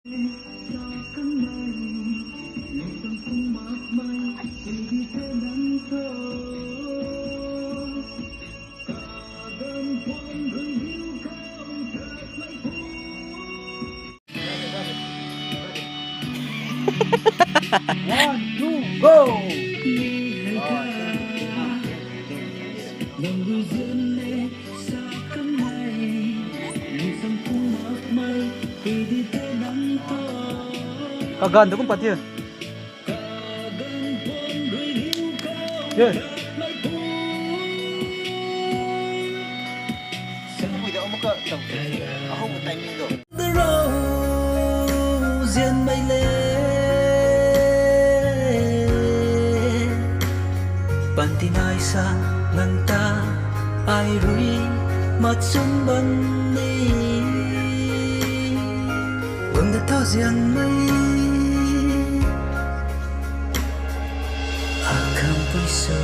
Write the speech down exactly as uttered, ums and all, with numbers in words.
One, two, go! Kaganv tu kum pat thiu. Ye. Hui da, amuka tang. Ahou timing do. Zianmei le. Panty nai sa nang ta ai rui mat chun bam ni. Bam da tho zianmei. Akhang pui su.